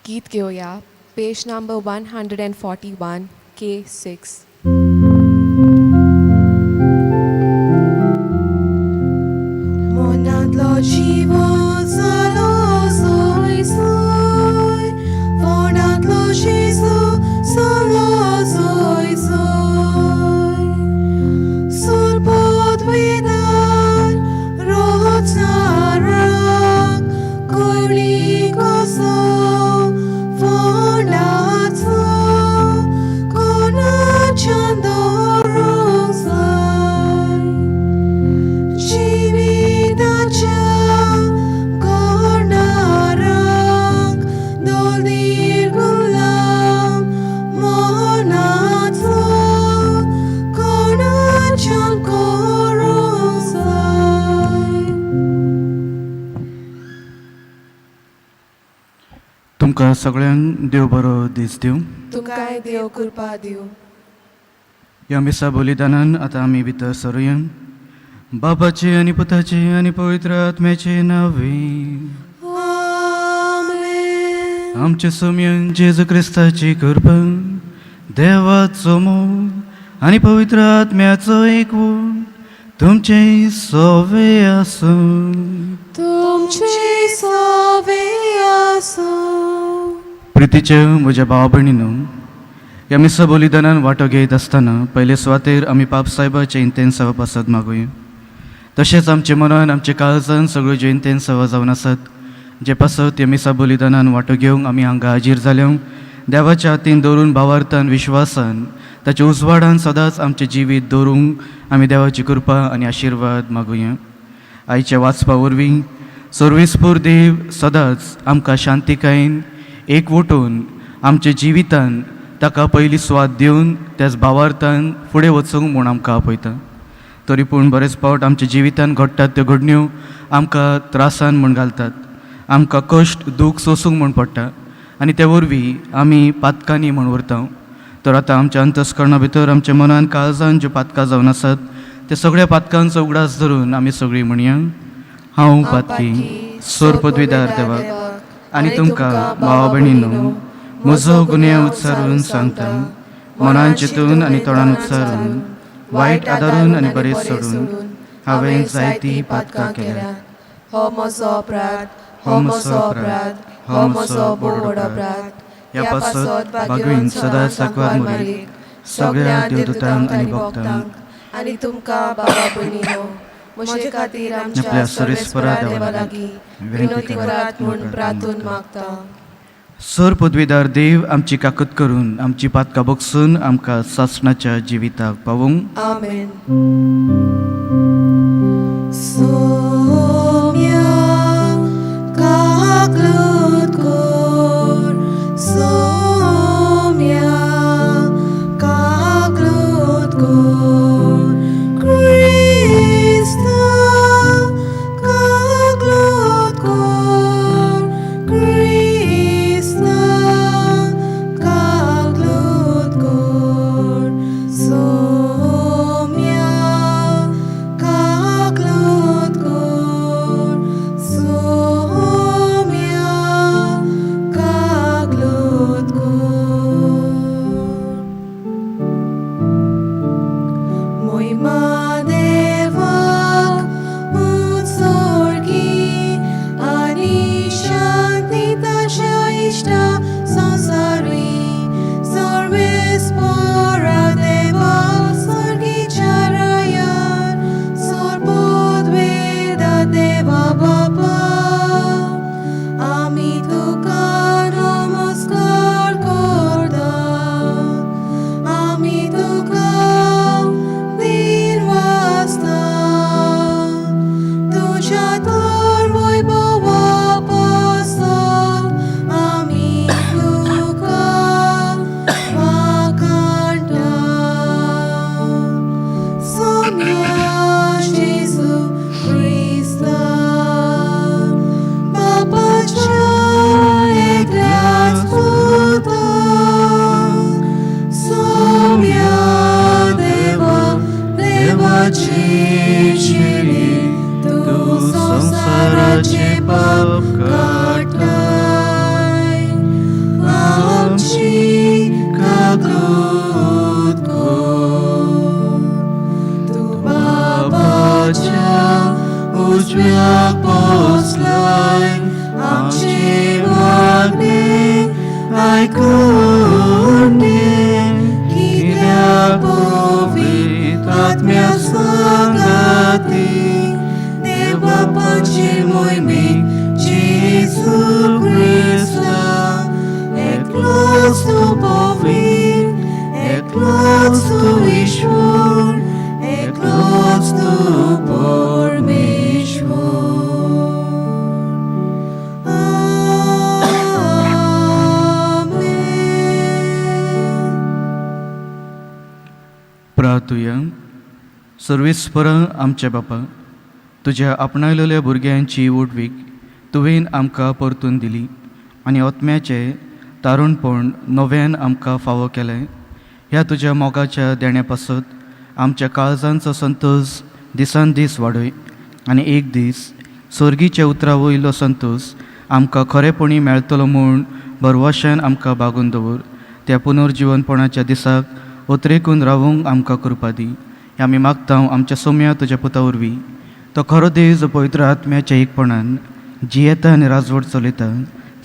गीत घेवया, पेज number 141 K6. मनांतलो जीव जालो सोय सोय, फोंडांतलो जेजू जालो सोय सोय. सोरपोत वेदार रोचाराक कोळी कसो फोंडाचो कोणाच्यान दवरूंक जाय. जिविताच्या गोंडाराक दोलीर गुलाम मनाचो कोणाच्यान करूंक जाय. तुमकां सगळ्यांक देव बरो दीस दिवं. तुमकांय देव कृपा दिवं. ह्या मिसा बलिदानान आतां आमी भितर सरुया. बापाचे आनी पुताचे आनी पवित्र आत्म्याचे नांवे. आमेन. आमच्या सोम्यान जेजू क्रिस्ताची कृपा, देवाचो मोग आनी पवित्र आत्म्याचो एकवट तुमचे सोवे आसूं. तुमचे सोवे आसूं. प्रितीचे म्हज्या भाव भयणीनो, ह्या मिसा बलिदानान वांटो घेयत आसतना पयले सुवातेर आमी पाप सायबाचे इंतेन्सावा पासत मागुया. तशेंच आमचे मनान आमच्या काळजान सगळ्यो ज्यो इंतेन्सावा जावन आसात, जे पासत ह्या मिसा बलिदानान वांटो घेवंक आमी हांगा हाजीर जाल्या, देवाच्या हातीन दवरून भावार्थान विश्वासान ताच्या उजवाडान सदांच आमचें जिवीत दवरूंक आमी देवाची कृपा आनी आशिर्वाद मागुया. आयच्या वाचपा वरवीं सर्वेस्पूर देव सदांच आमकां शांतिकायेन एकवटून आमच्या जिवितान ताका पयली सुवात दिवन त्याच भावार्थान फुडें वचूंक म्हूण आमकां आपयता. तरी पूण बरेच फावट आमच्या जिवितान घडटात त्यो घडण्यो आमकां त्रासान म्हूण घालतात, आमकां कश्ट दूख सोसूंक म्हूण पडटा आनी ते वरवीं आमी पातकांनी म्हूण उरता. तर आतां आमच्या अंतस्करणा भितर आमच्या मनान काळजान ज्यो पातकां जावन आसात त्या सगळ्या पातकांचो उगडास धरून आमी सगळीं म्हणया, हांव पातकी सोर पदवीदार देवाक आनी तुमकां भावा भयणीनो म्हजो गुन्यांव उच्चारून सांगता. मनान चिंतून आनी तोंडान उच्चारून, वायट आदारून आनी बरें सोडून हांवें जायतीं पातकां केल्यात. हो म्हजो अपराध, हो म्हजो अपराध, हो म्हजो भोव व्हड अपराध. ह्या पासत भागवीन सदांच सांकवार मरीक, सगळ्या देवदूतांक आनी भक्तांक आनी तुमकां बाबा भयणीनो म्हजे खातीर आमच्या आपल्या सर्वेस्परा सर्वेस्परा देवा देवा लागीं विनंती विनंती करात करात म्हूण म्हूण प्रार्थून प्रार्थून मागता. सर पदवीदार देव आमची काकत करून आमची पातकां बगसून आमकां सासणाच्या जिविताक पावोवंक. आमेन. सोम्या काकलूत कोर, सोम्या काकलूत कोर, क्रिस्ता काकलूत कोर, क्रिस्ता काकलूत कोर, सोम्या काकलूत कोर, सोम्या काकलूत कोर. मोहिमा देवाक उत्सर्गी आनी शांती ताच्या इश्टा संवसारी. सर्वेस्परा देवा सर्गीच्या रायान, सोरपोत वेदा देवा बापा, आमी तुका नमस्कार करता, आमी तुका दीन वाचता. तुज्या तर वैभवा पासत आमी तुका वाखाणटा. सोम्या जेजू क्रिस्ता, बापाच्या एकल्याच पुता, सोम्या देवा देवाची शिरी, तूं संवसाराचे पाप काडटाय. वागणूक कर. तूं बाबाच्या उजव्याक बसलाय, आमची मागणी आयकून घे. कित्याक पवित्र आत्म्या सांगाती देव बापाची मोहिमेक जेजू क्रिस्ता, एकलोच तूं पवित्र, एकलोच तूं ईश्वर, एकलोच तूं परमेश्वर. आमेन. प्रार्थुया. सर्वेस्पर आमच्या बापा, तुज्या आपणायलेल्या भुरग्यांची ओडवीक तुवें आमकां परतून दिली आनी आत्म्याचें तारुणपण नव्यान आमकां फावो केलें. ह्या तुज्या मोगाच्या देण्या पासत आमच्या काळजांचो संतोश दिसान दीस वाडय आनी एक दीस सर्गीच्या उतरा वयलो संतोश आमकां खरेपणी मेळटलो म्हूण भरवशान आमकां बागून दवर. त्या पुनर्जिवनपणाच्या दिसाक उतरेकून रावूंक आमकां कृपा दी. हें आमी मागता आमच्या सोम्या तुज्या पुता वरवीं, तो खरो देव जो पवित्र आत्म्याच्या एकपणान जियेता आनी राजवट चलयता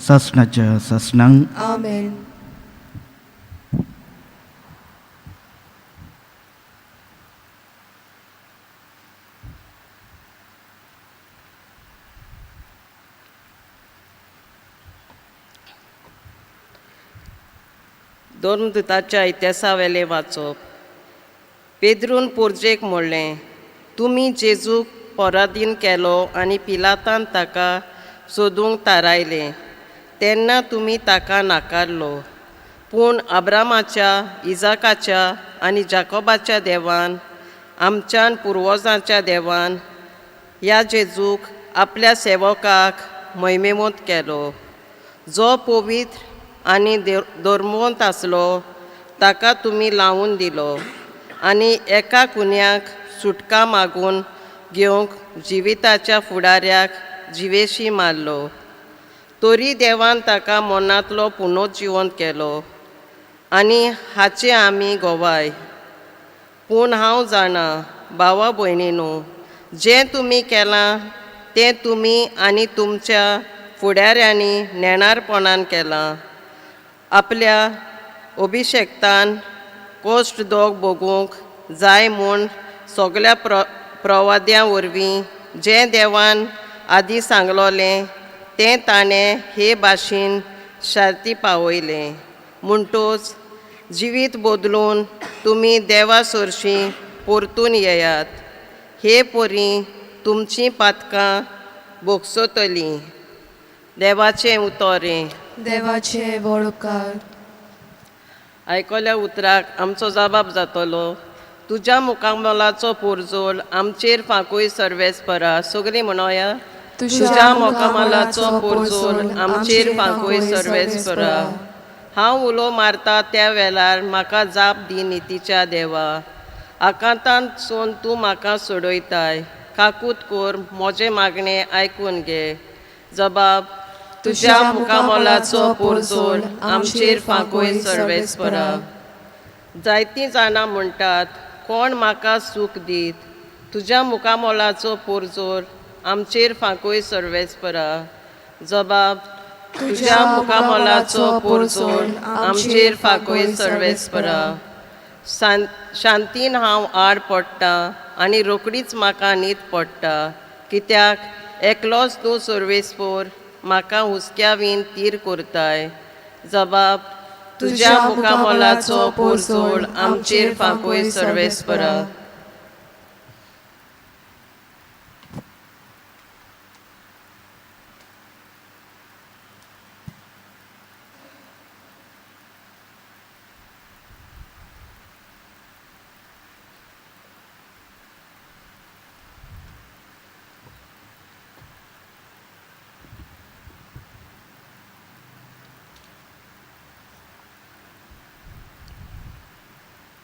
सासणाच्या सासणांक. Amen. धर्मदुताच्या इतिहासावेलें वाचप. पेद्रून पोरजेक म्हणलें, तुमी जेजूक परादीन केलो आनी पिलातान ताका सोदूंक थारायलें तेन्ना तुमी ताका नाकारलो. पूण अब्रामाच्या, इजाकाच्या आनी जाकोबाच्या देवान, आमच्यान पुर्वजांच्या देवान ह्या जेजूक आपल्या सेवकाक महिमेवंत केलो, जो पवित्र आनी धर्मवंत आसलो ताका तुमी लावन दिलो आनी एका कुन्याक सुटका मागून घेवंक जिविताच्या फुडाऱ्याक जिवेशी मारलो. तरी देवान ताका मनांतलो पुनर्जिवंत केलो आनी हाचे आमी गोवाय. पूण हांव जाणा भावा भयणीनो, जें तुमी केलां तें तुमी आनी तुमच्या फुडाऱ्यांनी नेणारपणान केलां. आपल्या अभिशेक्तान कोश्ट दोग भोगूंक जाय म्हूण सगल्या प्रवाद्यां वरवीं जें देवान आदीं सांगलोलें तें ताणें हे भाशेन शांती पावयलें. म्हणटूच जिवीत बदलून तुमी देवा सरशीं परतून येयात. हे परी तुमचीं पातकां भोगसतलीं. देवाचें उतर हें. देवाचे व्हड उपकार. आयकल्या उतराक आमचो जबाब जातलो. तुज्या मुखामोलाचो पुरजोळ आमचेर फांकूय सर्वेस्परा. सगळीं म्हणोया. तुज्या मुखामोलाचो पुरजोळ आमचेर फांकूय सर्वेस्परा. हांव उलो मारता त्या वेळार म्हाका जाप दी नितीच्या देवा. आकांतांतसून तूं म्हाका सोडयताय. काकूत कोर म्हजें मागणें आयकून घे. जबाब. तुज्या मुखामोलाचो पुरजोळ आमचेर फांकूय सर्वेस्परा. जायतीं जाणां म्हणटात, कोण म्हाका सूख दीत? तुज्या मुखामोलाचो पुरजोर आमचेर फांकूय सर्वेस्परा. जबाब. तुज्या मुखामोलाचो पुरजोर आमचेर फांकूय सर्वेस्परा. शांतीन हांव आड पडटा आनी रोकडीच म्हाका न्हीद पडटा, कित्याक एकलोच तूं सर्वेस्पोर म्हाका हुस्क्या वीन तीर करताय. जबाब. तुज्या मुखामोलाचो पुरजोळ आमचेर फांकूय सर्वेस्परा.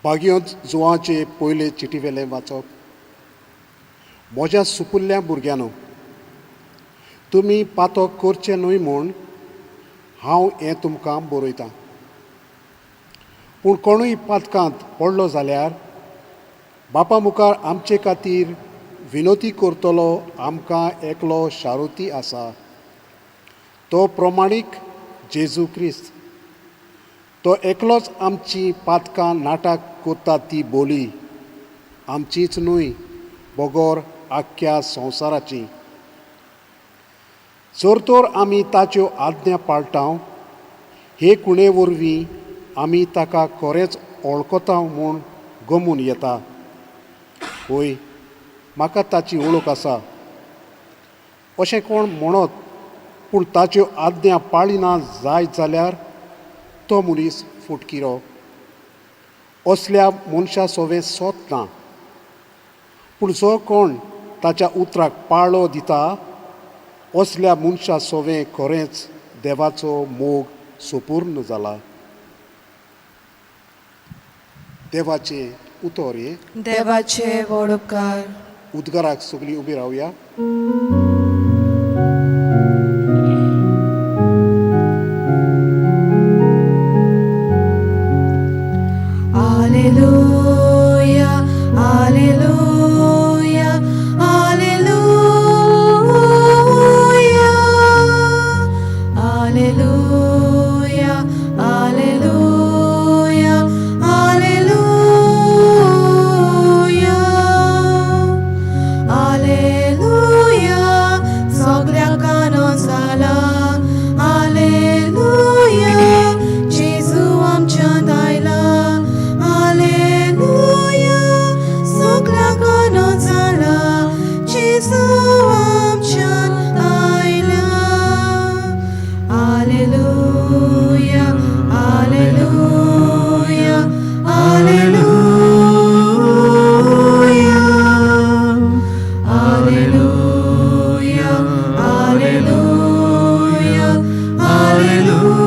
बागियोंत जुवांचे पयले चिटीवेलें वाचप. म्हज्या सुपुल्ल्या भुरग्यांनो, तुमी पातक करचें न्हय म्हूण हांव हें तुमकां बरयतां. पूण कोणूय पातकांत पडलो जाल्यार बापा मुखार आमचे खातीर विनोती करतलो आमकां एकलो शारुती आसा, तो प्रमाणीक जेजू क्रिस्त. तो एकलोच आमची पातकां नाटक करता ती बोली आमचीच न्हय बगर आख्ख्या संवसाराची. जर तर आमी ताच्यो आज्ञा पाळटा हे कुणे वरवीं आमी ताका खरेंच वळखता म्हूण गमून येता. हय, म्हाका ताची वळख आसा अशें कोण म्हणत, पूण ताच्यो आज्ञा पाळिना जायत जाल्यार तो मनीस फुटकिरो. असल्या मनशा सोवें सोत ना. पूण जो कोण ताच्या उतराक पाळो दिता असल्या मनशा सोवें खरेंच देवाचो मोग सोपूर्ण जाला. देवाचें उतर हें. देवाचे व्हड उपकार. उद्गाराक सगळीं उबी रावया. Alleluia, Alleluia, Alleluia, Alleluia, Alleluia, Alleluia, Alleluia, सगळ्या कानो जाला. Alleluia, जेजू आमच्यात आयला. Alleluia, सगळ्या कानो जाला. जेजू आमच्यात आयला. Alleluia, Alleluia, Alleluia, Alleluia, Alleluia, Alleluia.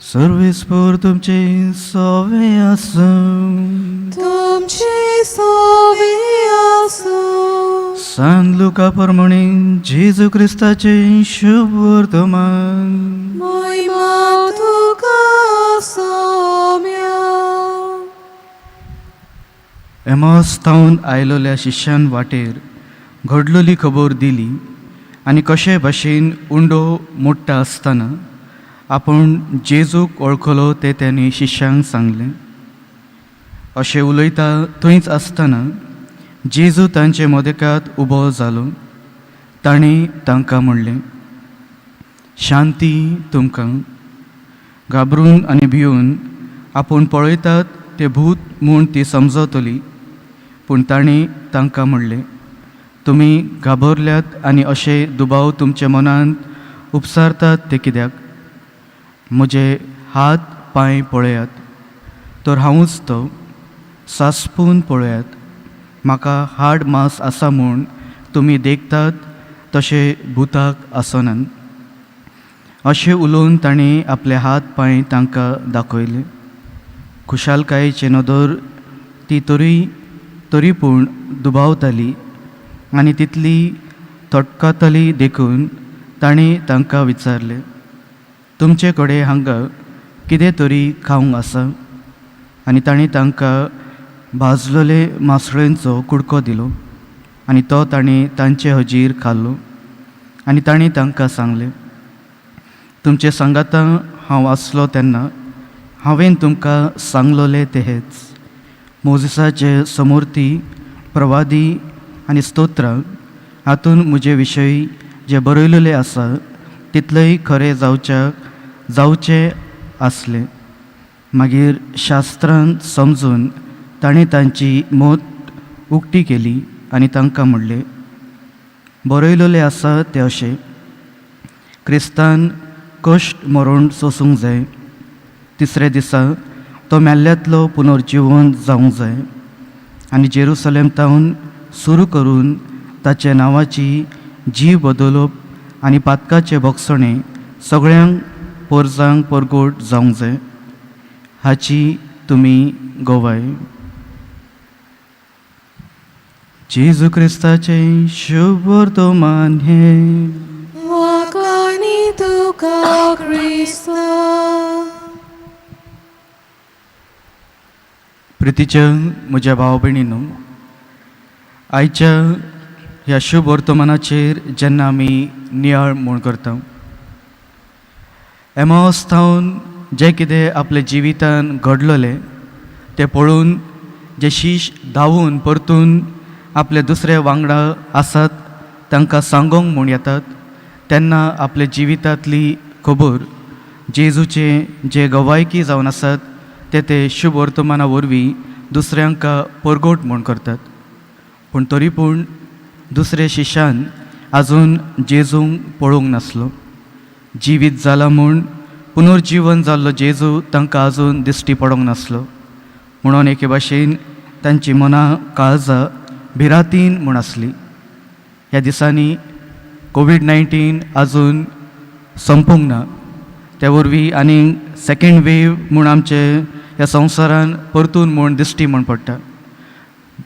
सर्वेस्पोर तुमचे सोवे आसूं. तुमचे सोवे आसूं. सान लुका प्रमाणे जेजू क्रिस्ताचे शुभ वर्तमान. महिमा तुका सोम्या. एमॉस थावन आयलोल्या शिश्यान वाटेर घडलोली खबर दिली आनी कशे भाशेन उंडो मोडटा आसतना आपूण जेजूक वळखलो तें तांणी शिश्यांक सांगलें. अशें उलयता थंयच आसतना जेजू तांचे मदेकात उबो जालो. ताणें तांकां म्हणलें, शांती तुमकां. घाबरून आनी भिवन आपूण पळयतात ते भूत म्हूण ती समजतली. पूण ताणें तांकां म्हणलें, तुमी घाबरल्यात आनी अशे दुबाव तुमच्या मनांत उपसारतात ते कित्याक? म्हजे हात पांय पळयात, तर हांवूच तो. सासपून पळयात, म्हाका हाड मांस आसा म्हूण तुमी देखतात तशें भुताक आसनात. अशें उलोवन ताणें आपले हात पांय तांकां दाखयले. खुशालकायेचे नदर ती तरी तरी पूण दुबावताली आनी तितली थटकताली देखून ताणें तांकां विचारलें, तुमचे कडेन हांगा कितें तरी खावंक आसा? आनी ताणें तांकां भाजलेले मासळेंचो कुडको दिलो आनी तो ताणें तांचे हजीर खाल्लो. आनी ताणें तांकां सांगलें, तुमचे सांगाता हांव आसलो तेन्ना हांवें तुमकां सांगलोलें तेंच. मोजिसाचे समोर्ती प्रवादी आनी स्तोत्रां हातून म्हजे विशयी जें बरयलेलें आसा तितलेंय खरें जावचें आसलें. मागीर शास्त्रान समजून ताणें तांची मत उक्ती केली आनी तांकां म्हणलें, बरयलेलें आसा तें अशें, क्रिस्तान कश्ट मरण सोसूंक जाय, तिसऱ्या दिसा तो मेल्ल्यांतलो पुनर्जिवन जावंक जाय आनी जेरुसलेम तावन सुरू करून ताच्या नांवाची जीव बदलप आनी पातकाचे भोगसणे सगळ्यांक पोरजांक परगोट जावंक जाय हाची तुमी गवाय. जेजू क्रिस्ताचें शुभ वर्तमान हें. वाखाणी तुका क्रिस्ता. प्रितीच्या म्हज्या भाव भयणीनो, आयच्या ह्या शुभ वर्तमानाचेर जेन्ना आमी नियाळ म्हूण करता, एमावस थावन जें कितें आपल्या जिवितान घडलेलें तें पळोवन जे शीश धांवून परतून आपले दुसरे वांगडा आसात तांकां सांगोंक म्हूण येतात, तेन्ना आपल्या जिवितांतली खबर जेजूचे जे गवायकी जावन आसात ते ते शुभ वर्तमाना वरवीं दुसऱ्यांक परगोट म्हूण करतात. पूण तरी पूण दुसरे शिश्यान आजून जेजूंक पळोवंक नासलो. जिवीत जाला म्हूण पुनर्जिवन जाल्लो जेजू तांकां आजून दिश्टी पडोंक नासलो. म्हणून एके भाशेन तांची मनां काळजां भिरांतीन म्हूण आसली. ह्या दिसांनी कोवीड-19 आजून संपूंक ना, त्या वरवीं आनी सेकेंड वेव म्हूण आमचे ह्या संवसारान परतून म्हूण दिश्टी म्हूण पडटा.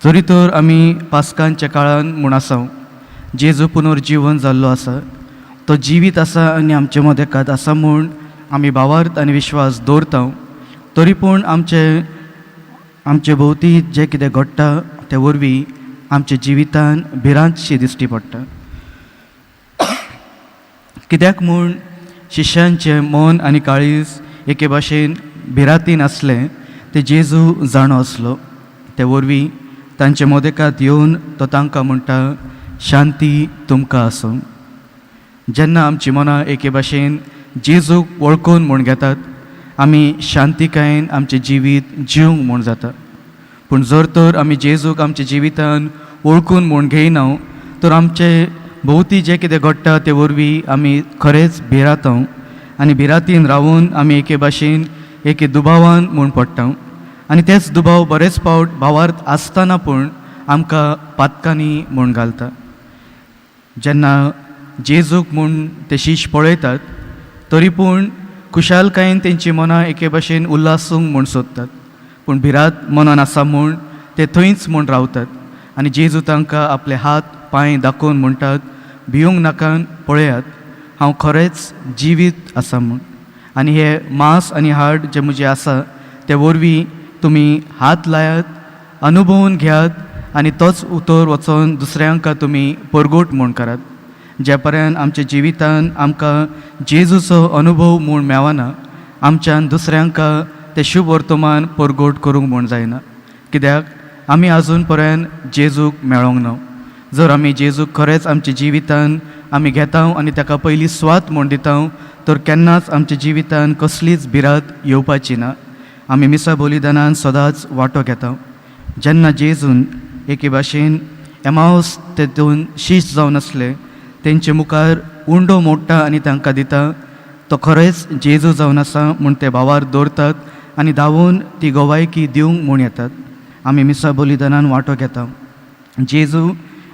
जरी तर आमी पास्कांच्या काळान म्हूण आसा, जेजू पुनर्जिवन जाल्लो आसा, तो जिवीत आसा आनी आमचे मदेकात आसा म्हूण आमी भावार्थ आनी विश्वास दवरता, तरी पूण आमचे आमचे भोंवती जें कितें घडटा ते वरवीं आमच्या जिवितान भिरांतशी दिश्टी पडटा. कित्याक म्हूण शिश्यांचें मन आनी काळीज एके भाशेन भिरांतीन आसलें तें जेजू जाणो आसलो. ते वरवीं तांचे मोदेकात येवन तो तांकां म्हणटा, शांती तुमकां आसूं. जेन्ना आमची मनां एके भाशेन जेजूक वळखून म्हूण घेतात, आमी शांतिकायेन आमचें जिवीत जिवंक म्हूण जाता. पूण जर तर आमी जेजूक आमच्या जिवितान वळखून म्हूण घेयना तर आमचे भोंवती जें कितें घडटा ते वरवीं आमी खरेंच भिरांत आनी भिरांतीन रावून आमी एके भाशेन एके दुबावान म्हूण पडटा आनी तेच दुबाव बरेच फावट भावार्थ आसतना पूण आमकां पातकांनी म्हूण घालता. जेन्ना जेजूक म्हूण ते शीश पळयतात तरी पूण खुशालकायेन तेंची मनां एके भाशेन उल्हासूंक म्हूण सोदतात, पूण भिरांत मनान आसा म्हूण ते थंयच म्हूण रावतात आनी जेजू तांकां आपले हात पांय दाखोवन म्हणटात, भिवंक नाका, पळयात हांव खरेंच जिवीत आसा म्हूण, आनी हे मांस आनी हाड जे म्हजें आसा ते वरवीं तुमी हात लायात, अनुभवून घेयात आनी तोच उतर वचोन दुसऱ्यांक तुमी परगोट म्हूण करात. ज्या पर्यंत आमच्या जिवितान आमकां जेजूचो अनुभव म्हूण मेवना, आमच्यान दुसऱ्यांक तें शुभ वर्तमान परगोट करूंक म्हूण जायना, कित्याक आमी आजून पर्यंत जेजूक मेळोंक ना. जर आमी जेजूक खरेंच आमच्या जिवितान आमी घेता आनी ताका पयली स्वात म्हूण दिता तर केन्नाच आमच्या जिवितान कसलीच भिरांत येवपाची ना. आमी मिसा बलिदानान सदांच वांटो घेता. जेन्ना जेजून एके भाशेन एमावस तेतून शीश जावन आसले तेंचे मुखार उंडो मोडटा आनी तांकां दिता, तो खरेंच जेजू जावन आसा म्हूण ते भावार दवरतात आनी धांवून ती गोवायकी दिवंक म्हूण येतात. आमी मिसा बलिदानान वांटो घेता. जेजू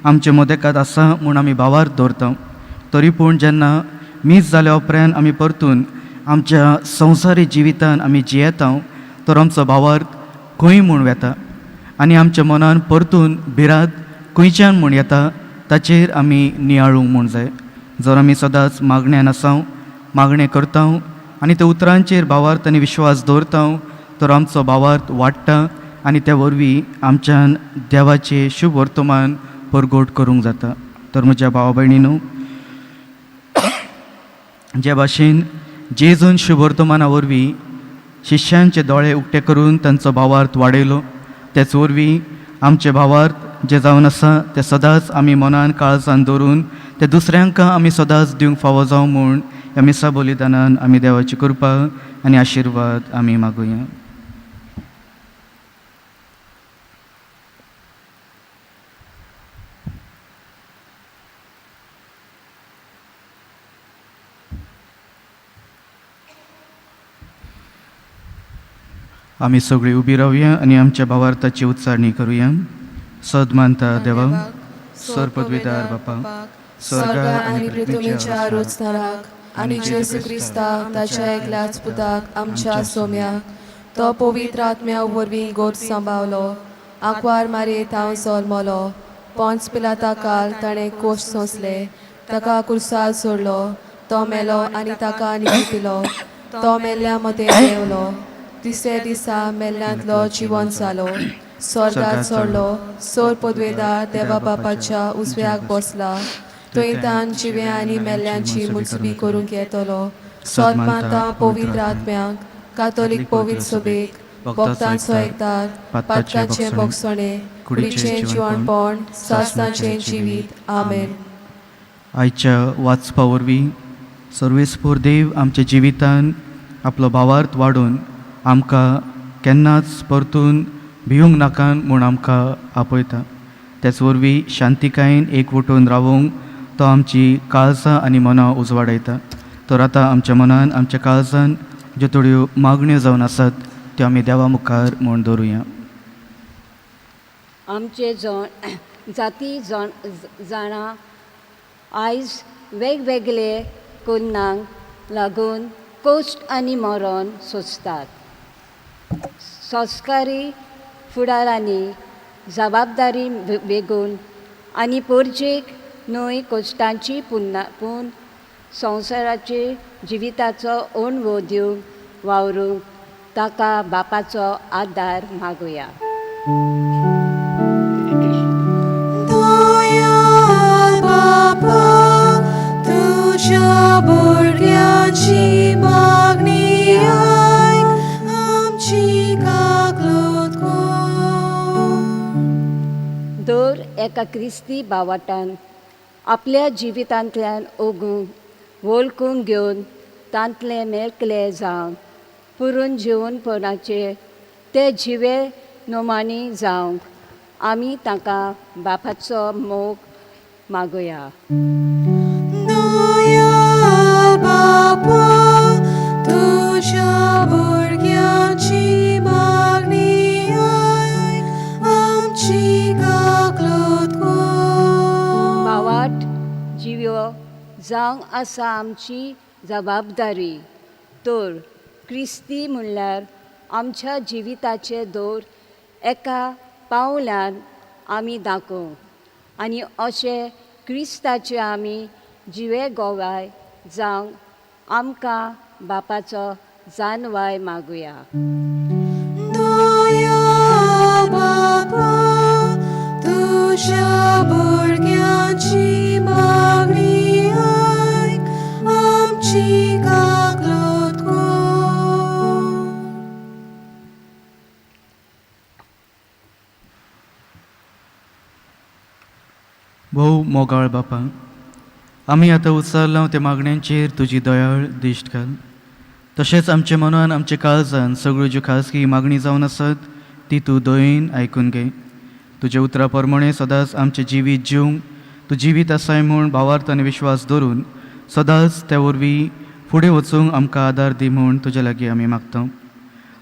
आमचे मदेकात आसा म्हूण आमी भावार दवरता, तरी पूण जेन्ना मीस जाल्या उपरांत आमी परतून आमच्या संवसारी जिवितान आमी जियेता तर आमचो भावार्थ खंय म्हूण वेता आनी आमच्या मनान परतून भिरांत खंयच्यान म्हूण येता ताचेर आमी नियाळूंक म्हूण जाय. जर आमी सदांच मागण्यान आसाव, मागणें करता आनी त्या उतरांचेर भावार्थ आनी विश्वास दवरता तर आमचो भावार्थ वाडटा आनी त्या वरवीं आमच्यान देवाचें शुभ वर्तमान परगोट करूंक जाता. तर म्हज्या भावा भयणीनू, जे भाशेन जेजून शुभ वर्तमाना वरवीं शिश्यांचे दोळे उक्ते करून तांचो भावार्थ वाडयलो, तेच वरवीं आमचे भावार्थ जे जावन आसा ते सदांच आमी मनान काळजान दवरून ते दुसऱ्यांक आमी सदांच दिवंक फावो जावं म्हूण ह्या मिसा बलिदानान आमी देवाची कृपा आनी आशिर्वाद आमी मागुया. आमी सगळीं उबी रावया आनी आमच्या भावार्थाची उच्चारणी करुया. सद मानता देवा, सर पदवीदार बापा, स्वर्गार आनी पृथ्वीच्या रोचणाराक आनी जेजू क्रिस्ताक ताच्या एकल्याच पुताक आमच्या सोम्याक, तो पवित्र आत्म्या वरवीं गोर सांबावलो, आंकवार मारयेत हांव जल्मलो, पोंच पिलाता काल ताणें कोश सोंसले, ताका कुर्सार सोडलो, तो मेलो आनी ताका निपिलो. तो मेल्ल्या मदें देंवलो. तिसऱ्या दिसा मेल्ल्यांतलो जिवन जालो. स्वर्गात चडलो. सोर पदवेदार देवा बापाच्या उजव्याक बसला. थंय तान जिव्या आनी मेल्ल्यांची मुजबी करूंक येतलो. सोदमाता पवित्र आत्म्याक, कातोलीक पवित्र सभेक, भक्तांचो एकदार, पातकांचें भोगसणें, कुडीचें जिवणपण, सासणाचें जिवीत. आमेन. आयच्या वाचपा वरवीं सर्वेस्पोर देव आमच्या जिवितान आपलो भावार्थ वाडोवन आमकां केन्नाच परतून भिवंक नाका म्हूण आमकां आपयता. तेच वरवीं शांतिकायेन एकवटून रावोंक तो आमची काळजां आनी मनां उजवाडायता. तर आतां आमच्या मनान आमच्या काळजान ज्यो थोड्यो मागण्यो जावन आसात त्यो आमी देवा मुखार म्हूण दवरुया. आमचे जाती जाणां आयज वेगवेगळे कोन्नांक लागून कश्ट आनी मरण सोंसतात. संस्कारी फुडारांनी जबाबदारी वेगून आनी पोरजेक न्हय कश्टांची पुन्ना पूण संवसाराचे जिविताचो अणभव दिवंक वावरूंक ताका बापाचो आदार मागुया. दयाळ बापा, तुज्या भुरग्यांची मागणी आयक, आमची काकलूत कर. दर एका क्रिस्ती भावाटान आपल्या जिवितांतल्यान ओगूंक वळखूंक घेवन तांतले मेकले जावन पुरून जिवनपणाचे ते जिवे नोमानी जावंक आमी तांकां बापाचो मोग मागुया. दयाळ बापा, तुज्या भुरग्यांची मागणी आयक, आमची काकलूत कर. भावाट जिव्यो जावंक आसा आमची जबाबदारी. तर क्रिस्ती म्हणल्यार आमच्या जिविताचे दर एका पावल्यान आमी दाखोवंक आनी अशें क्रिस्ताचे आमी जिवे गोवाय जावंक आमकां बापाचो जानवाय मागुया. दयाळ बापा, तुज्या भुरग्यांची मागणी आयक, आमची काकलूत कर. भोव मोगाळ बापा, आमी आतां उच्चारलां त्या मागण्यांचेर तुजी दयाळ दिश्ट घाल. तशेंच आमच्या मनान आमच्या काळजान सगळ्यो ज्यो खाजगी मागणी जावन आसात ती तूं दयेन आयकून घे. तुज्या उतरा प्रमाणे सदांच आमचें जिवीत जिवंक तूं जिवीत आसाय म्हूण भावार्थ आनी विश्वास दवरून सदांच त्या वरवीं फुडें वचूंक आमकां आदार दी म्हूण तुज्या लागीं आमी मागता.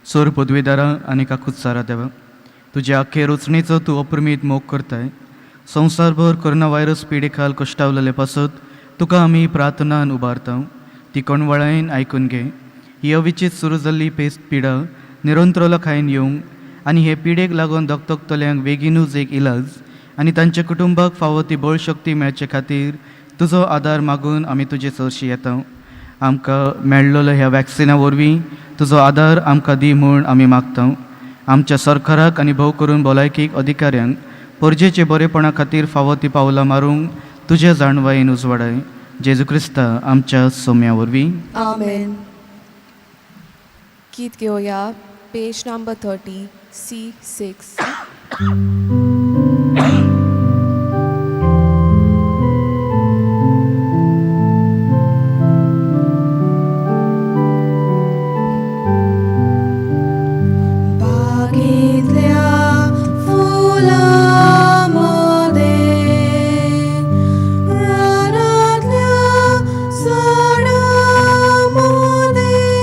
सोर पदवेदारा आनी काकुत्सारा देवा, तुज्या आख्खे रचणेचो तूं अप्रमीत मोग करताय. संवसारभर कोरोना व्हायरस पिडे खाल कश्टावलेले पासत तुका आमी प्रार्थनान उबारता. ती कोणवळायेन आयकून घे. ही अविचीत सुरू जाल्ली पेस्ट पिडा निरंतरलो खायन येवंक आनी हे पिडेक लागून दगदगतल्यांक बेगीनूच एक इलाज आनी तांच्या कुटुंबाक फावो ती बळशक्ती मेळचे खातीर तुजो आदार मागून आमी तुजे सरशी येता. आमकां मेळ्ळलो ह्या वॅक्सिना वरवीं तुजो आदार आमकां दी म्हूण आमी मागता. आमच्या सरकाराक आनी भोव करून भलायकी अधिकाऱ्यांक परजेचे बरेपणा खातीर फावो ती पावलां मारूंक तुज्या जाणवायेन उजवाडाय. जेजू क्रिस्ता आमच्या सोम्या वरवीं. आमेन. गीत घेवया पेज नंबर 30, C6. बागेंतल्या फुलां मदें, रानांतल्या झाडां मदें,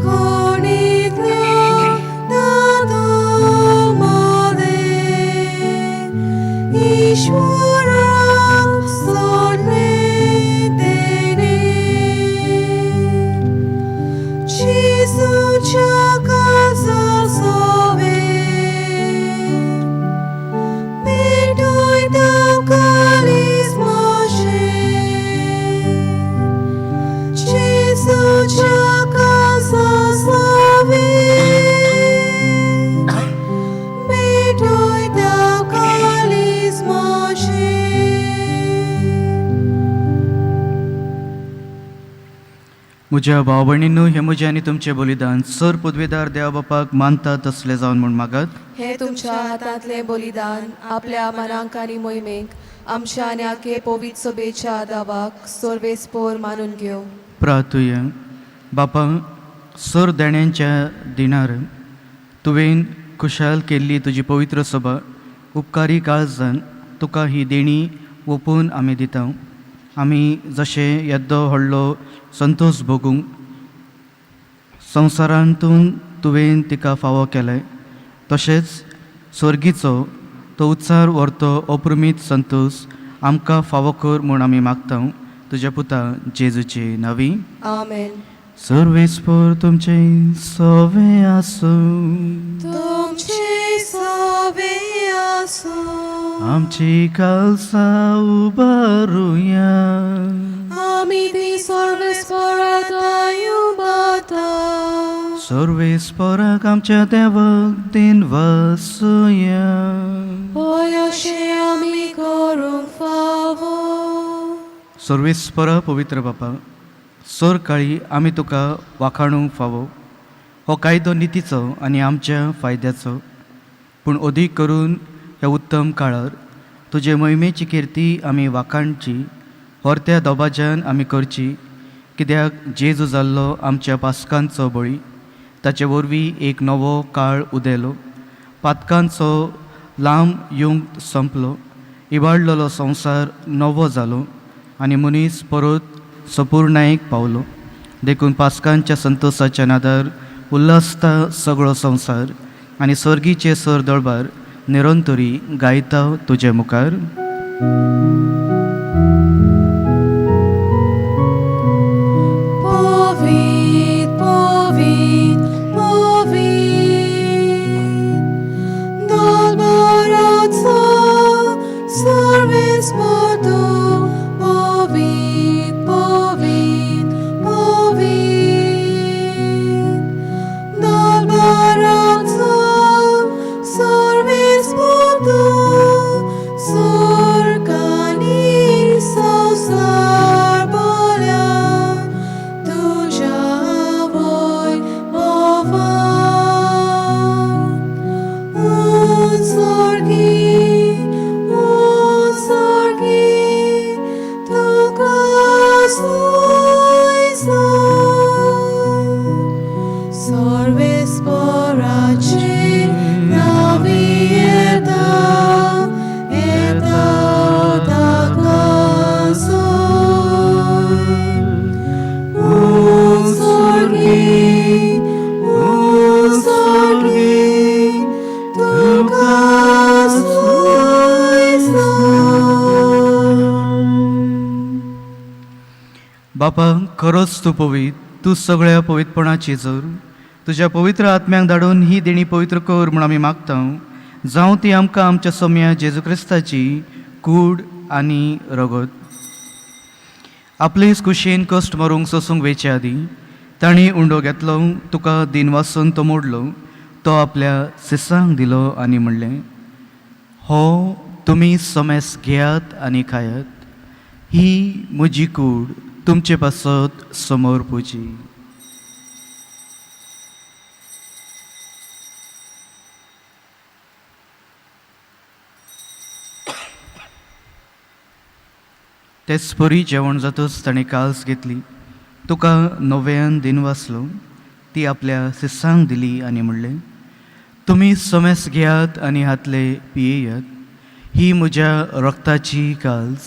खणींतल्या धातूं मदें, ईश्वराक सोडलें तेणें. जेजूच्या काळजा सोवे पेटयता काळीज म्हजें. म्हज्या भाव भयणींनो हें म्हजें आनी तुमचें बलिदान सर पदवेदार देवा बापाक मानता तसलें जावन म्हूण मागात. हे तुमच्या हातांतलें बलिदान आपल्या मनांक आनी मोहिमेक आमच्या आनी आखे पवित्र सभेच्या दावाक सर्वेस्पोर मानून घेवं. प्रार्थुया. बापा, सर देण्यांच्या दिणार तुवें खुशाल केल्ली तुजी पवित्र सभा उपकारी काळजान तुका ही देणी ओपून आमी दिता. आमी जशें येद्दो व्हडलो संतोश भोगूंक संवसारांतून तुवें तिका फावो केलें, तशेंच स्वर्गीचो तो उत्सार व्हरतो अप्रमीत संतोश आमकां फावो कर म्हूण आमी मागता, तुज्या पुता जेजूचे नांवी. आमेन. सर्वेस्पोर तुमचें सवे आसूं. तुमचे सवे आसूं. आमची कालसा उबारुया. आमी ती सर्वेस्पोरात उबाता. सर्वेस्पोराक आमच्या देवाक दिन वसुया. होय अशें आमी करूंक फावो. सर्वेस्परा पवित्र बापा, सर काळी आमी तुका वाखाणूंक फावो. हो कायदो नितीचो आनी आमच्या फायद्याचो, पूण अदीक करून ह्या उत्तम काळार तुजे मोहिमेची किर्ती आमी वाखाणची, होरत्या दबाज्यान आमी करची, कित्याक जेजू जाल्लो आमच्या पासकांचो बळी, ताचे वरवीं एक नवो काळ उदेलो, पातकांचो लांब युग संपलो, इबाडलेलो संवसार नवो जालो आनी मनीस परत सपुर्णायेक पावलो. देखून पासकांच्या संतोसाच्या नादार उल्हासता सगळो संवसार आनी सर्गीचे सर दळबार निरंतरी गायता तुजे मुखार. पवित्र पवित्र पवित्र दलबाराचो सर्वेस्पोर तूं, पवित्र पवित्र पवित्र दलबाराचो सर्वेस्पोर तूं, स्वर्ग आनी संवसार भरल्या तुज्या वैभवान. उत्सर्गी उत्सर्गी तुका सोय जाय, सर्वेस्पोराचे नांवी येता येता ताका सोय. उत्सर्गी उत्सर्गी तुका सोय जाय. बापा, खरोच तूं पवित्र, तूं सगळ्या पवित्रपणाची जर तुज्या पवित्र आत्म्याक धाडून ही देणी पवित्र कर म्हूण आमी मागता, जावं ती आमकां आमच्या सोम्या जेजू क्रिस्ताची कूड आनी रगत. आपलेच कुशेन कश्ट मरूंक सोसूंक वेचे आदीं तांणी उंडो घेतलो, तुका दिन वासून तो मोडलो, तो आपल्या सिसांक दिलो आनी म्हणलें, हो तुमी समेस घेयात आनी खायात, ही म्हजी कूड तुमचे पासत समोर पुजी. तेच परी जेवण जातच ताणें काल्स घेतली, तुका नव्यान दिन वाचलो, ती आपल्या सिसांक दिली आनी म्हणलें, तुमी समेस घेयात आनी हातले पियेयात, ही म्हज्या रक्ताची काल्स,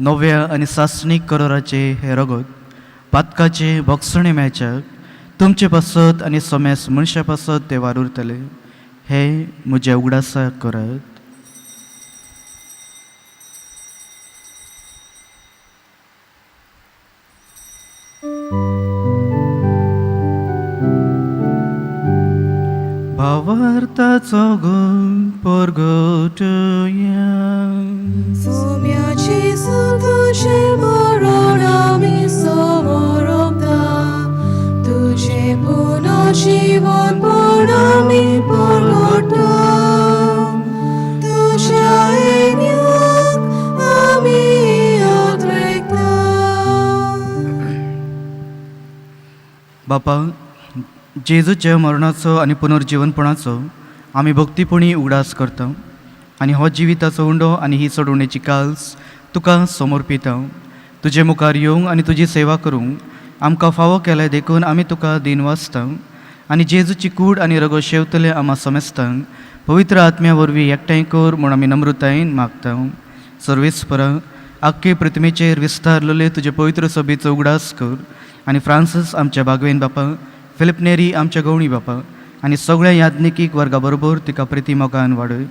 नव्या आनी सासणीक करोराचे हे रगत पातकाचे भोगसणे मेळच्याक तुमचे पासत आनी समेस मनशा पासत ते वारुरतले, हे म्हज्या उगडासाक करात. भावार्थाचो गुण परगटया. सोम्याची तुझे मरण आमी समोरता, तुझे पुनर्जीवन पण आमी परगटा, तुझ्या येण्याक आमी आदरेकता. बापा, जेजूच्या मरणाचो आनी पुनर्जिवनपणाचो आमी भक्तीपणी उगडास करता आनी हो जिविताचो उंडो आनी ही सोडवणेची काल्स तुका समर्पिता. तुजे मुखार येवंक आनी तुजी सेवा करूंक आमकां फावो केलें देखून आमी तुका दिन वाचता आनी जेजूची कूड आनी रगत शेवतले आमा समेस्तांक पवित्र आत्म्या वरवीं एकठांय कर म्हूण आमी नम्रतायेन मागता. सर्वेस्परा, आख्खे प्रतिमेचेर विस्तारलेले तुजे पवित्र सभेचो उगडास कर आनी फ्रांसीस आमच्या बागवेन बापा, फिलिप नेरी आमच्या गवणी बापा आनी सगळ्या याज्ञिकीक वर्गा बरोबर तिका प्रिती मोगान वाडय.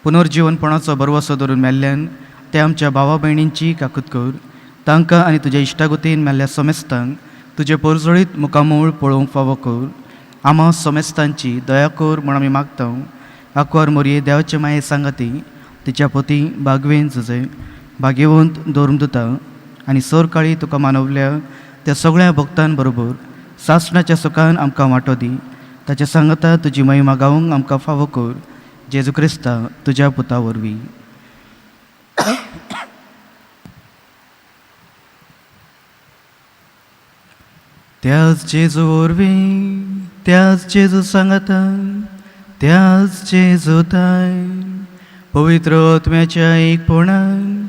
पुनर्जिवनपणाचो बरवसो धरून मेल्ल्यान ते आमच्या भावा भयणींची काकूत कर. तांकां आनी तुज्या इश्टागतीन मेल्ल्या समेस्तांक तुजें परजळीत मुखामूळ पळोवंक फावो कर. आमा समेस्तांची दया कर म्हूण आमी मागता. आंकवार मोरये देवाचे माये सांगाती तिच्या पोती बागवेन जुजे भाग्यवंत दवरून दिता आनी सरकाळी तुका मानवल्या त्या सगळ्या भक्तां बरोबर सासणाच्या सुखान आमकां वांटो दी. ताच्या सांगता तुजी महिमा गावंक आमकां फावो कर. जेजू क्रिस्ता तुज्या पुता वरवीं. त्याच जेजू वरवीं, त्याच जेजू सांगाता, त्याच जेजू ताय पवित्र आत्म्याच्या एकपणान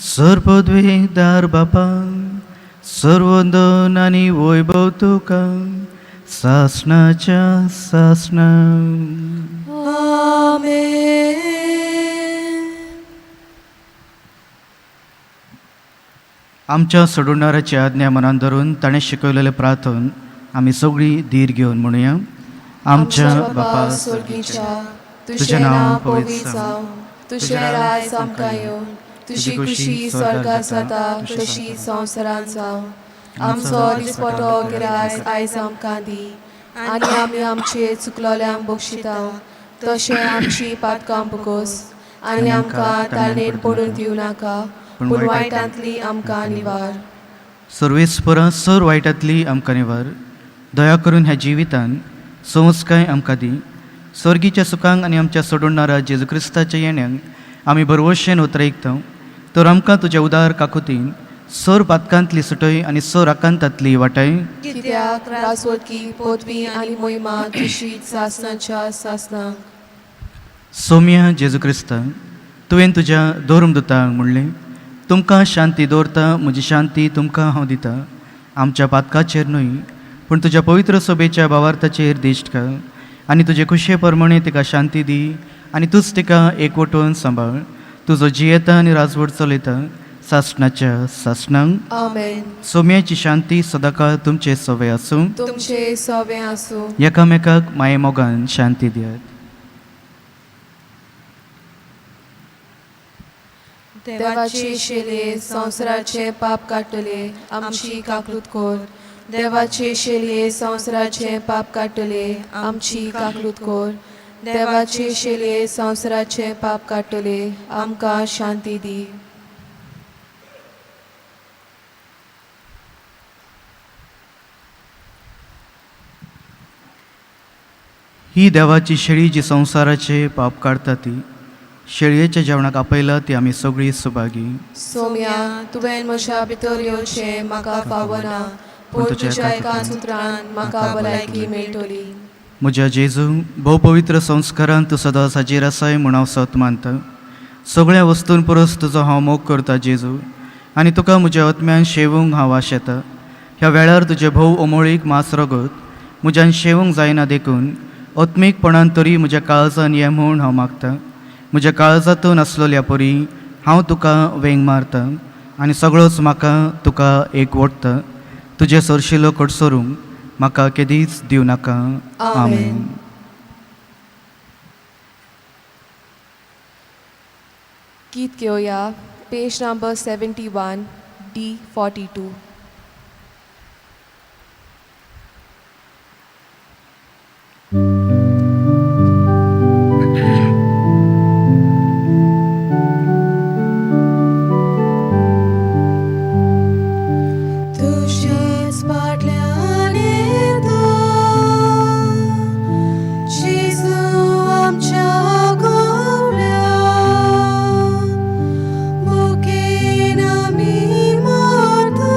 सर्पद्वेदार बापा, सर्वंदन आनी वैभव तुका सासणाच्या सासणा. आमेन. आमच्या सोडवणाराची आज्ञा मनान धरून ताणें शिकयलेलें प्रार्थन आमी सगळीं धीर घेवन म्हणुया. आमच्या बापा स्वर्गीच्या, तुजें नांव पवित्र जावं, तुजें राज आमकां येवं, तुजी खुशी स्वर्गात जाता तशी संवसारांत जावं. आमचो दिसपटो गिरायस आयज आमकां दी आनी आमी आमचे चुकलोल्यांक बक्षिता तशें आमची पातकां भोगोस आनी आमकां ताळणेर पडून दिवं नाका, पूण वायटांतली आमकां निवार. सर्वेस्परा, सर वायटांतली आमकां निवार. दया करून ह्या जिवितान संस्काय आमकां दी. स्वर्गीच्या सुखांक आनी आमच्या सोडवणारा जेजू क्रिस्ताच्या येण्याक आमी भरवशेन उतरयता. तर आमकां तुज्या उदार काकुतीन सर पातकांतली सुटय आनी सर आकांतांतली वाटाय. कित्याक राजवटकी, पदवी आनी मोहिमा तुजी सासणाच्या सासणाक. सोम्या जेजू क्रिस्ता, तुवें तुज्या धर्मदुतांक म्हणलें, तुमकां शांती दवरता, म्हजी शांती तुमकां हांव दिता. आमच्या पातकाचेर न्हय पूण तुज्या पवित्र सभेच्या भावार्थाचेर दिश्ट घाल आनी तुजे खुशये प्रमाणे तिका शांती दी आनी तूंच तिका एकवटून सांबाळ. तुजो जियेता आनी राजवट चलयता सासणाच्या सासणांक. आमेन. सोम्याची शांती सदांकाळ तुमचे सवय आसूं. तुमचे सवे आसूं. एकामेकाक माये मोगान शांती दियात. देवाची शेलये, संवसाराचे पाप काडटले, आमची काकूत कर. देवाचे शेलये, संवसाराचे पाप काडटले, आमची काकूत कर. देवाचे शेलये, संवसाराचे पाप काडटले, आमकां शांती दी. ही देवाची शेळी जी संवसाराचे पाप काडटा ती शेळयेच्या जेवणाक आपयला ती आमी सगळीं सुभागी. सोम्या, तुवें म्हज्या भितर येवचें म्हाका फावना, पूण तुज्या एकाच उतरान म्हाका भलायकी मेळटली. म्हज्या जेजू, भोव पवित्र संस्कारान तूं सदांच हाजीर आसाय म्हूण हांव सत मानता. सगळ्या वस्तूं परस तुजो हांव मोग करता जेजू आनी तुका म्हज्या आत्म्यान शेवूंक हांव आशेता. ह्या वेळार तुजें भोव अमोळीक मांस रगत म्हज्यान शेवूंक जायना देखून आत्मीकपणान तरी म्हज्या काळजान ये म्हूण हांव मागता. म्हज्या काळजांतून आसलेल्या परी हांव तुका वेंग मारता आनी सगळोच म्हाका तुका एक ओडटा. तुजें सरशिलो कडसरूंक म्हाका केदीच दिवं नाका. आमेन. गीत घेवया, पेज नंबर 71, D42. तुझ्याच फाटल्यान येता जेजू आमच्या गोवल्या, भुकेन आमी मरता.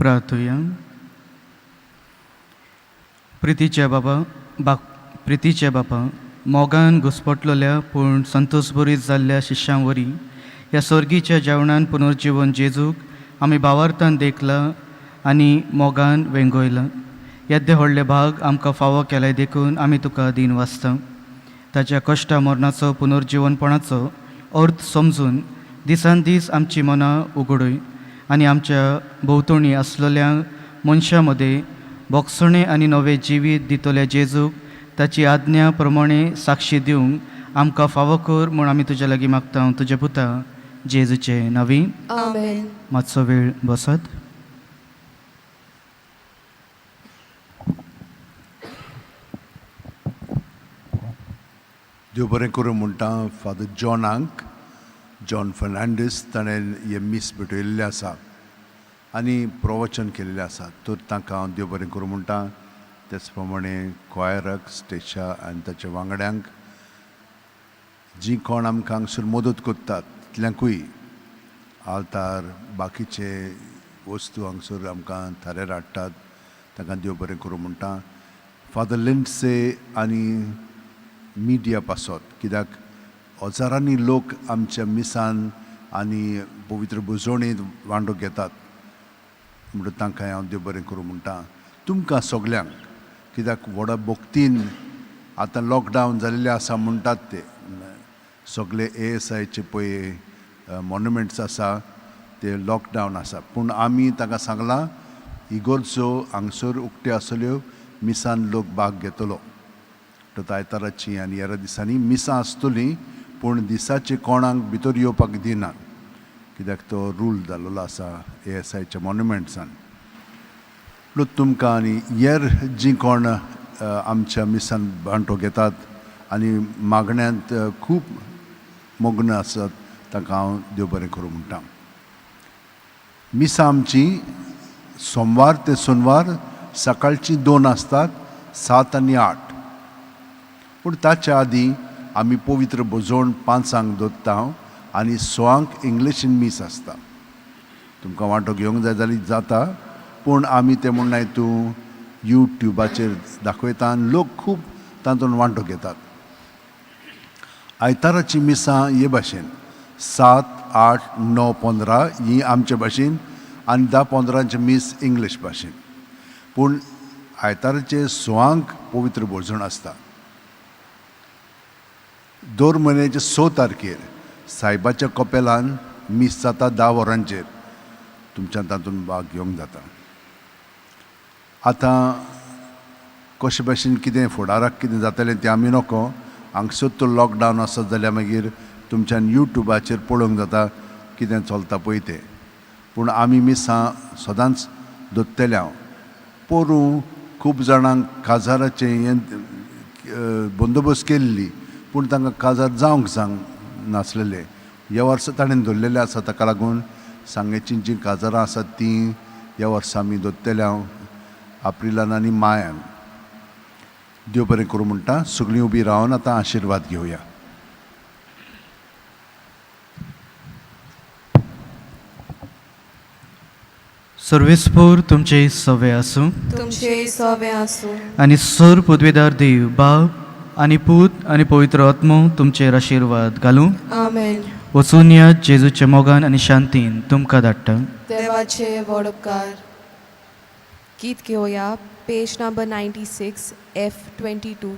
प्रार्थुया. प्रितीच्या बाबा बा प्रितीच्या बापा, मोगान घुस्पटलेल्या पूण संतोषभरीत जाल्ल्या शिश्यां वरी ह्या सर्गीच्या जेवणान पुनर्जिवन जेजूक आमी भावार्थान देखला आनी मोगान वेंगयला. येद्दे व्हडले भाग आमकां फावो केले देखून आमी तुका दीन वाचता. ताच्या कश्टा मरणाचो पुनर्जिवनपणाचो अर्थ समजून दिसान दीस आमची मनां उगडूय आनी आमच्या भोंवतणी आसलेल्या मनशां मदें भोगसणें आनी नवें जिवीत दितल्या जेजूक ताची आज्ञा प्रमाणे साक्षी दिवंक आमकां फावो कर म्हूण आमी तुज्या लागीं मागता, तुज्या पुता जेजूचे नांवी. आमेन. मातसो वेळ बसत. देव बरें करूं म्हणटा फादर जॉनाक, जॉन फर्नांडीस. ताणें हें मीस भेटयल्लें आसा आनी प्रवचन केल्लें आसा, तर तांकां हांव देव बरें करूं म्हणटा. तेच प्रमाणे क्वायराक, स्टेशा आनी ताच्या वांगड्यांक, जीं कोण आमकां हांगसर मदत करतात तितल्यांकूय, आल्तार बाकीचे वस्तू हांगसर आमकां थाऱ्यार हाडटात तांकां देव बरें करूं म्हणटा. फादर लिंडसे आनी मिडिया पासत, कित्याक हजारांनी लोक आमच्या मिसान आनी पवित्र भुजवणेंत वांटो घेतात, म्हणटूच तांकां हांव देव बरें करूं म्हणटा. तुमकां सगल्यांक, कित्याक व्हडा भक्तीन आतां लॉकडावन जाल्लें आसा म्हणटात ते सगळे एएसआयचे पळय मॉन्युमेंट्स आसा ते लॉकडावन आसा, पूण आमी तांकां सांगलां इगोर्जो हांगसर उक्त्यो आसल्यो, मिसान लोक भाग घेतलो. तर आयताराची आनी हेर दिसांनी मिसां आसतलीं, पूण दिसाचे कोणाक भितर येवपाक दिनात, कित्याक तो रूल जाल्लो आसा एएसआयच्या मॉन्युमेंट्सान. म्हणून तुमकां आनी हेर जीं कोण आमच्या मिसान वांटो घेतात आनी मागण्यांत खूब मग्न आसात तांकां हांव देव बरें करूं म्हणटा. मिसां आमची सोमवार ते सोनवार सकाळची 2 आसतात, 7 आनी 8. पूण ताच्या आदीं आमी पवित्र भोजवण 5 दवरता आनी 6 इंग्लिशीन मीस आसता. तुमकां वांटो घेवंक जाय जाल्यार जाता, पूण आमी तें म्हणनाय तूं युट्युबाचेर दाखयता आनी लोक खूब तातूंत वांटो घेतात. आयताराची मिसां हे भाशेन 7, 8, 9, 15 ही आमचे भाशेन आनी 10, 15 मीस इंग्लीश भाशेन. पूण आयताराचे 6 पवित्र भोजन आसता. दर म्हयन्याचे 6 तारखेर सायबाच्या कपेलान मीस जाता 10 वरांचेर. तुमच्यान तातूंत भाग घेवंक जाता. आतां कशे भाशेन कितें फुडाराक कितें जातलें तें आमी नको. हांगसर तो लॉकडावन आसत जाल्यार मागीर तुमच्यान युट्युबाचेर पळोवंक जाता कितें चलता पळय तें. पूण आमी मिसां सदांच दवरतले. हांव पोरूं खूब जाणांक काजाराचें हें बंदोबस्त केल्ली, पूण तांकां काजार जावंक सांग नासलेलें. ह्या वर्सा ताणें दवरलेलें आसा, ताका लागून सांगेचीं जीं काजारां आसात तीं ह्या वर्सा आमी दवरतले हांव एप्रिलान आनी मायान. देव बरें करूं म्हणटा. सगळीं उबी रावन आतां आशिर्वाद घेवया. सर्वेस्पोर तुमचे सवे आसूं, तुमचे सवे आसूं. आनी सर पदवेदार देव बाप आनी पूत आनी पवित्र आत्मो तुमचेर आशिर्वाद घालूं. आमेन. वचून या जेजूच्या मोगान आनी शांतीन तुमकां धाडटा. देवाचे व्हड उपकार. गीत घेवया, पेज नंबर 96 F 22.